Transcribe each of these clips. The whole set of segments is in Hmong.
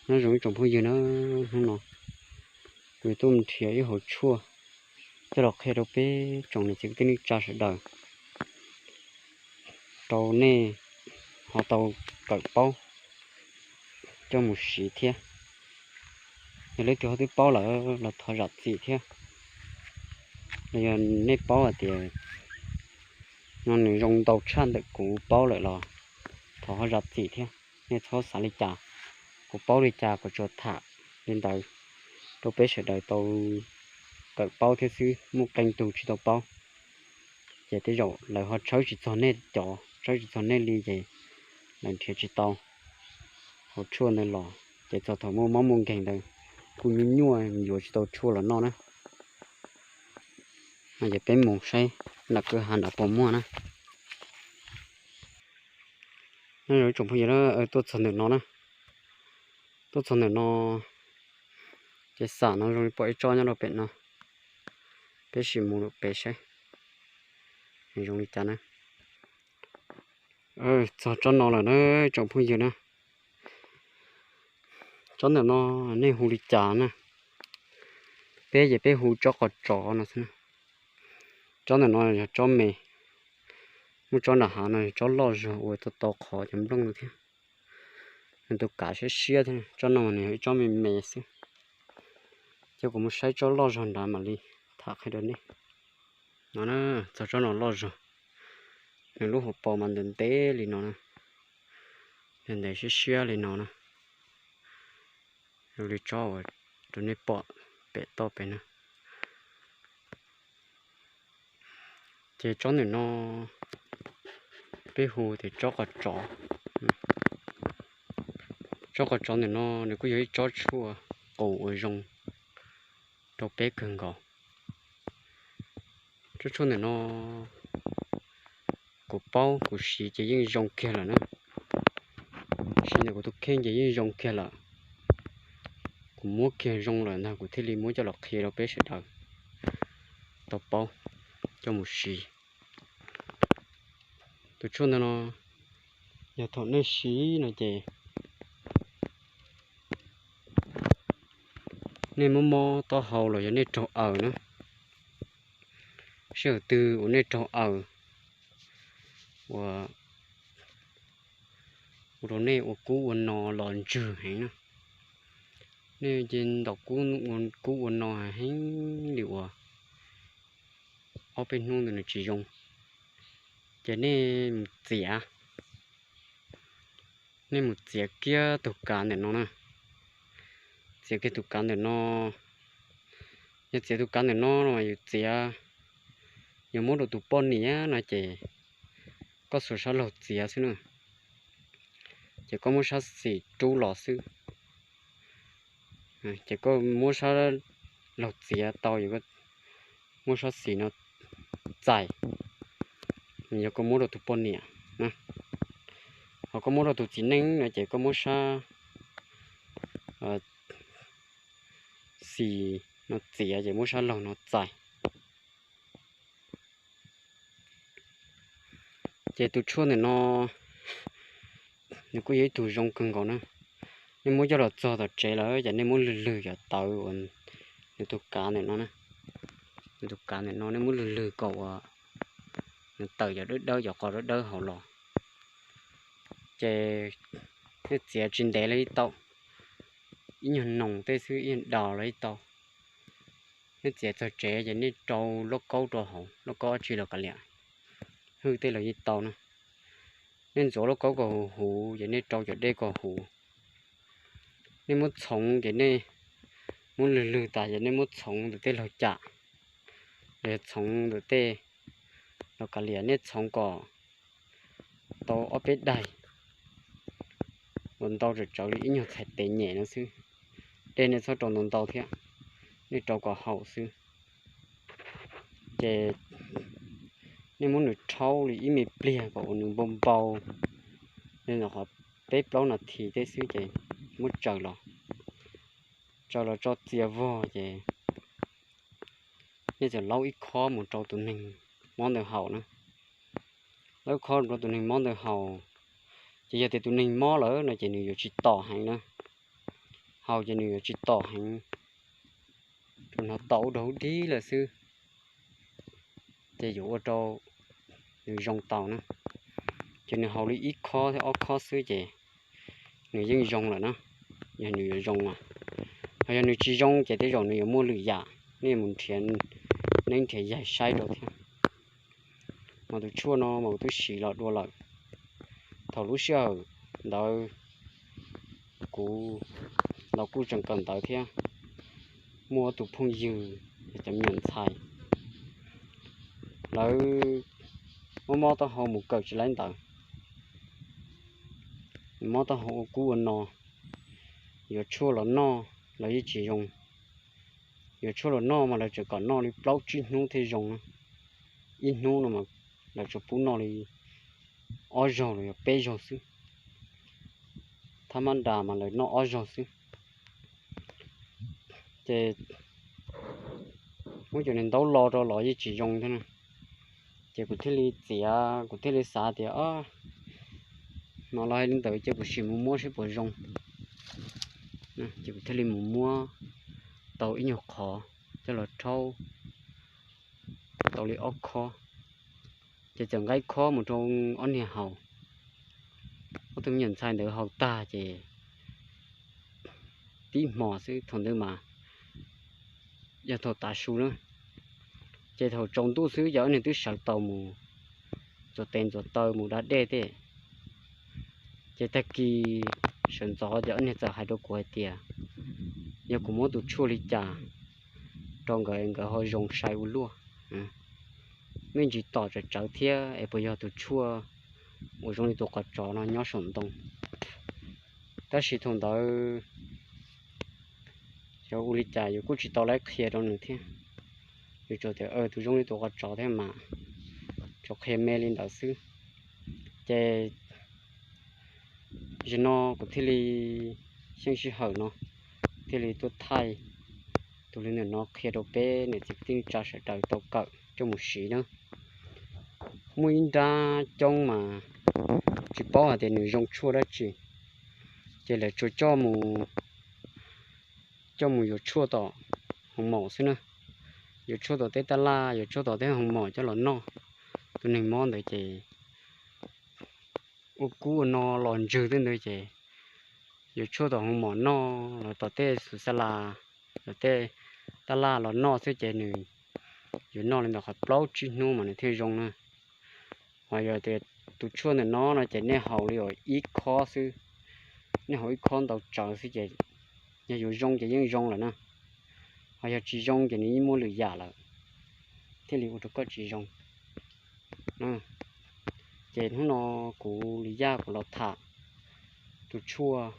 Nyob zoo ib tsoom phooj ywg na, hnub no kuv tuaj nrhiav ib hauv tshuaj coj los qhia rau peb tsoom niam txiv kwv tij neej tsa sawv daws rau nej ho tau kawm paub coj mus siv thiab. Yog leej twg ho twb paub lawm los thov zam txim thiab. Los yog nej paub hais tias no nws zoo ntau tshaj ntawm kuv paub lawm los thov ho zam txim thiab. Nej txhob xav li cas, kuv paub li cas kuv tsuas tham li ntawd rau peb sawv daws tau kawm paub thiab xwb. Muaj qee tug tsis tau paub ces tej zaum lawv ho tshawb tsis txog nej cov, tshawb tsis txog nej li ces lawv nrhiav tsis tau hauv tshuaj ntawd los ces txog thaum muaj mob muaj nkeeg ntawd kuj nyuaj nyuaj yuav tsis tau tshuaj los noj na. No ces peb mus saib nram kwj ha nrad puas muaj na. Nyob zoo ib tsoom phooj ywg na, tuaj txog ntawm no na, tuaj txog ntawm no ces xam no zoo li pom ib tsob nyob rau pem no. Peb sim mus lawm pem saib zoo li cas na. Txog tsob no lawm na tsoom phooj ywg na. Tsob ntawm no nej hu li cas na? Peb ces peb hu tsob qos tsov no xwb. Tsob ntawm no yog tsob me, muaj tsob nram hav no yog tsob loj zog uas tau tau qhov cov nplooj no thiab. Nws tus kav siab siab thiab. Tsob no mas nws yog ib tsob me me xwb. Ces kuv mus saib tsob loj zog nrad mam li tham qhia rau nej. No na, txog tsob no loj zog, nws lub hauv paus mas ntev ntev li no na, ntev ntev siab siab li no na. Zoo li tsob uas rau nej pom pem toj pem na. Ces tsob ntawm no peb hu tias tsob qos tsov. Tsob qos tsov ntawm no nws kuj yog ib tsob tshuaj qus uas zoo rau peb kawg nkaus. Tsob tshuaj ntawm no kuv paub kuv siv ces yeej zoo kiag lawm na. Siv ntawm kuv tus kheej ces yeej zoo kiag lawm. Kuv muab kiag zoo lawm ntag kuv thiaj li muab coj los qhia rau peb sawv daws tau paub coj mus siv. Tus tshuaj ntawm no yog thaum nej siv no ces nej mob mob taub hau los yog nej raug aws na, sij hawm twg uas nej raug aws, ua rau nej ua kub ua no los ntswg heev na. Nej ces ntaus kub ua kub ua no heev li uas ob peb hnub ntawd nws tsis zoo, ces nej mus txiav, nej mus txiav kiag tus kav ntawm no na. Txiav kiag tus kav ntawm no, yog txiav tus kav ntawm no no mas yus txiav, yus muab rau tus poj niam no ces koj xuas sab laug txiav xwb na, ces koj muab sab xis rub los xwb. Ces koj muab sab laug txiav tau, muab sab xis no txais, yog koj muab rau tus poj niam na. Ho koj muab rau tus txiv neej no ces koj muab sab xis no txiav ces muab sab laug no txais. Ces tus tshuaj ntawm no nws kuj yog ib tug zoo kawg nkaus na. Nej muab coj los txog tom tsev lawm ces nej muab lwg lwg cov tawv uas nws tus kav ntawm no, nws tus kav ntawm no nej muab lwg lwg kom uas nws tawm cov dawb dawb cov qos dawb dawb hauv los. Ces nej txiav tsis ntev los yeej tau, ib nyuag noos tej xwb ib nyuag daus los yeej tau. Nej txiav txog tsev ces nej rau lauj kaub rau hauv, lauj kaub dab tsi los kav liam, hwj tej los yeej tau na. Nej ntxuav lauj kaub kom huv huv ces nej rau cov dej kom huv. Nej muab txhoov ces nej muab lwg lwg tas ces nej muab txhoov ntawm tej laug cam, los yog txhoov ntawm tej los kav liam, nej txhoov kom tau ob peb daim uas ntau tsawm tsawv li ib nyuag txhais tes nyem no xwb. Dej nej txhob rau ntau ntau thiab, nej rau kom haum xwb. Ces nej muab nws rhaub li ib me pliag kom uas nws npau npau li ntawm qhov peb plaub nas this tej xwb ces muab tsaws los, tsaws los tso txias vog ces nej txawm laub ib khob mus rau tus neeg mob ntawd haus na. Laub ib khob rau tus neeg mob ntawd haus, ces yog tias tus neeg mob lawm no ces nws yuav tsis tom heev na. haus ces nws yuav tsis tom heev, tsuas hnov tom ub rau hub dib lawm xwb, ces yuav ua rau nws zoo tau na. Ces nws haus li ib khob thiab ob khob xwb ces nws yeej zoo lawm na, yog nws yuav zoo mas. Ho yog nws tsis zoo ces tej zaum nws yuav muaj lwm yam, nej mus nrhiav neeb nrhiav yaig saib rau thiab. Mas tus tshuaj no mas kuv twb siv los dua lawm. Thaum lub sij hawm ntawd kuv los kuj tseem kawm ntawv thiab, muaj tus phooj ywg, cov me nyuam ntxhais, lawv mob mob taub hau mus kawm tsis laib ntawv, mob taub hau ua kub ua no, yuav tshuaj los noj los yeej tsis zoo. Yuav tshuaj los noj mas lawv tseem kom noj li plaub tsib hnub thiaj zoo. Ib hnub no mas lawv tsuas pub noj li ob zaug los yog peb zaug xwb. Thab mab das mas lawv noj ob zaug xwb. Ces muab cov niag ntaub lo rau los yeej tsis zoo thiab na. Ces kuv thiaj li txiav, kuv thiaj li xav tias, hnov lawv hais li ntawd ces kuv sim mus muab saib puas zoo. Ces kuv thiaj li mus muab tau ib nyuag qhov coj los rhaub tau li ob khob, ces txawm nqa ib khob mus rau ob niag haus. Ob tug me nyuam ntxhais ntawd haus tag ces tib hmos xwb, thaum ntawd mas yog thaum tav su na, ces thaum tsaus ntuj xwb ces ob niag twb sawv tau mus ntxuav tes ntxuav taw mus da dej thiab. Ces tag kis sawv ntxov ces ob niag txawm hais rau kuv hais tias yog kuv muab tus tshuaj li cas rau nkawd, nkawd ho zoo sai ua luaj. Me ntsis tom tsawv tsawv thiab es puas yog tus tshuaj uas zoo li tus qov tsov no nyob saum ntoo. Tab sis thaum ntawd xyov ua li cas yus kuj tsis tau laib qhia rau nws thiab. Yus tsuas tias tus zoo li tus qov tsov thiab mas tsuas qhia me li ntawd xwb. Ces zaum no kuv thiaj li xyeej sij hawm no thiaj li tuaj thaij tus li ntawm no qhia rau peb niam txiv kwv tij neej tsa sawv daws tau kawm coj mus siv na. Muaj ib nrab coob mas tsis paub hais tias nws zoo tshuaj dab tsi, ces lawv tsuas coj mus, coj mus yuav tshuaj tom hoo maum xwb na. Yuav tshuaj tom tej taj laj, yuav tshuaj tom tej hoo maum coj los noj. Tus neeg mob ntawd ces ua kub ua no los ntswg tej ntawd ces yuav tshuaj tom hoo maum noj los tom tej xuv xa las, tom tej taj laj los noj xwb ces nws yuav noj li ntawm qhov plaub tsib hnub mas nws thiaj zoo na. Ho yog tias tus tshuaj ntawm no no ces nej haus li ib khob xwb, nej haus ib khob ntau tsawv xwb ces yog yuav zoo ces yeej zoo lawm na. Ho yog tsis zoo ces nws yeej muaj lwm yam lawm thiaj li ua rau koj tsis zoo. Ces hnub no kuv Lis Yaj kuv los tham tus tshuaj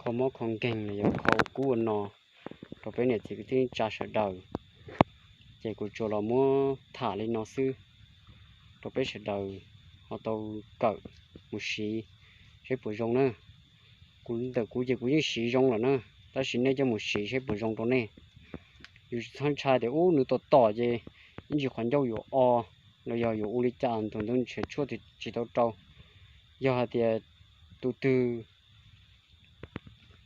kho mob kho nkeeg los yog kho ua kub ua no rau peb niam txiv kwv tij neej tsa sawv daws. Ces kuv tsuas los muab tham li no xwb rau peb sawv daws ho tau kawm mus siv saib puas zoo na. Kuv ntawm kuv ces kuv yeej siv zoo lawm na, tab sis nej coj mus siv saib puas zoo rau nej. Yus tsis txhob ntshai tias ub nws tom tom ces ib ntsis qhov ncauj yuav o los yog yuav ua li cas ntawd, ntshe tshuaj tsis tau rau. Yog hais tias tus twg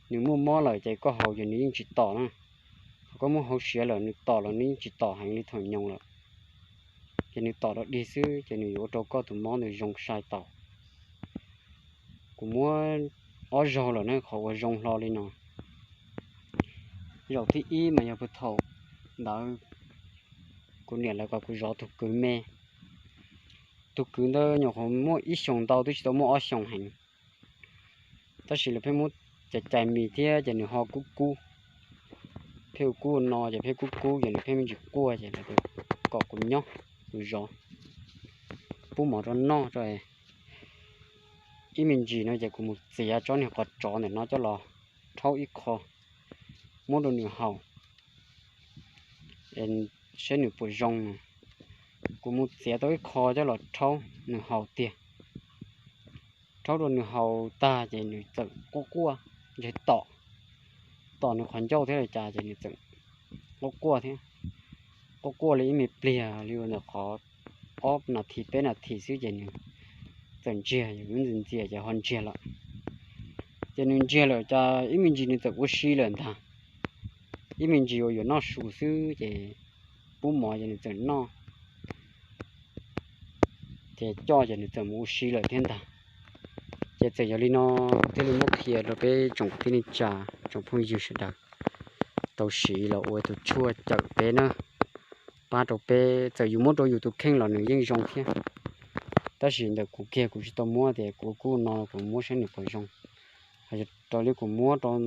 nws muaj mob lawm ces koj haus ces nws yeej tsis tom na. Ho koj muab haus siav lawm nws tom los nws yeej tsis tom heev li thaum nyoos lawm. Ces nws tom rau dig xwb ces nws yuav ua rau koj tus mob ntawd zoo sai tau. Kuv muab ob zaug lawm ne qhov uas zoo hlo li no. Zaum thib ib mas yog puag thaum ntawd kuv niam lawv kom kuv zov tus kwv me. Tus kwv ntawd nyuam qhuav muaj ib xyoos ntau twb tsis tau muaj ob xyoos heev. Tab sis lawv pheej muab cais cais mis thiab ces nws ho kub kub, pheej ua kub ua no ces pheej kub kub ces nws pheej me ntsis quaj ces lawv kom kuv nyob, kuv zov, pub mov rau noj rau. Ib me ntsis no ces kuv mus txiav tsob niag qov tsov ntawm no coj los rhaub ib qho muab rau nws haus saib nws puas zoo. Kuv mus txiav tau ib qho coj los rhaub nws haus tiag. Rhaub rau nws haus tag ces nws txawm quaj quaj, ntshe tom, tom nws qhov ncauj thiab li cas ces nws txawm quaj quaj thiab. Quaj quaj li ib me pliag li ntawm qhov ob nas this peb nas this xwb ces nws txawm ntsiag, yus ntxias ntxias ces ho ntsiag lawm. Ces nws ntsiag lawm ces ib me ntsis nws txawm ua si lawm ntag. Ib me ntsis uas yuav noj su xwb ces pub mov ces nws txawm noj, ces coj ces nws txawm mus ua si lawm thiab ntag. Ces txawm yog li no kuv thiaj li muab qhia rau peb tsoom kwv tij neej tsa, tsoom phooj ywg sawv daws tau siv los ua tus tshuaj cawm peb na, pab rau peb. Txawm yus muab rau yus tus kheej los nws yeej zoo thiab, tab sis ntawm kuv kiag kuv tsis tau muab tias kuv kuj no kuv muab saib nws puas zoo. Hos raws li kuv muab rau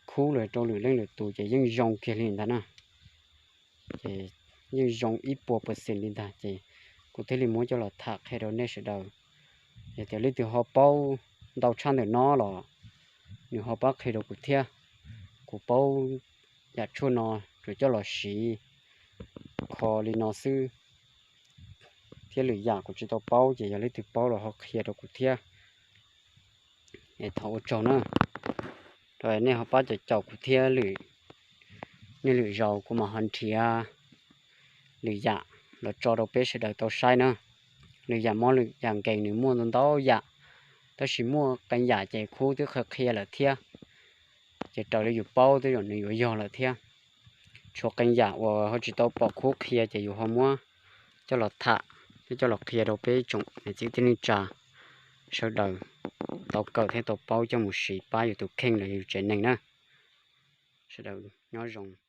khub los rau lwm leej lwm tus ces yeej zoo kiag li ntag na. Ces yeej zoo ib puas percent li ntag, ces kuv thiaj li muab coj los tham qhia rau nej sawv daws. Yog tias leej twg ho paub ntau tshaj ntawm no los nws ho pab qhia rau kuv thiab. Kuv paub yam tshuaj no tsuas coj los siv kho li no xwb, thiab lwm yam kuv tsis tau paub, ces yog leej twg paub los ho qhia rau kuv thiab. Es thov ua tsaug na, nej ho pab caum caum kuv thiab, nej lwm zaus kuv mam ho nrhiav lwm yam los tso rau peb sawv daws tau saib na. Lwm yam mob lwm yam nkees nws muaj ntau ntau yam, tab sis muaj qee yam ces khub twb qhia qhia lawm thiab, ces raws li yus paub tej zaum nws yuav yog lawm thiab. Tshuav qee yam uas ho tsis tau pom khub qhia ces yus ho muab coj los tham thiab coj los qhia rau peb tsoom niam txiv kwv tij neej tsa sawv daws tau kawm thiab tau paub coj mus siv pab yus tus kheej los yog yus tsev neeg na. Sawv daws nyob zoo.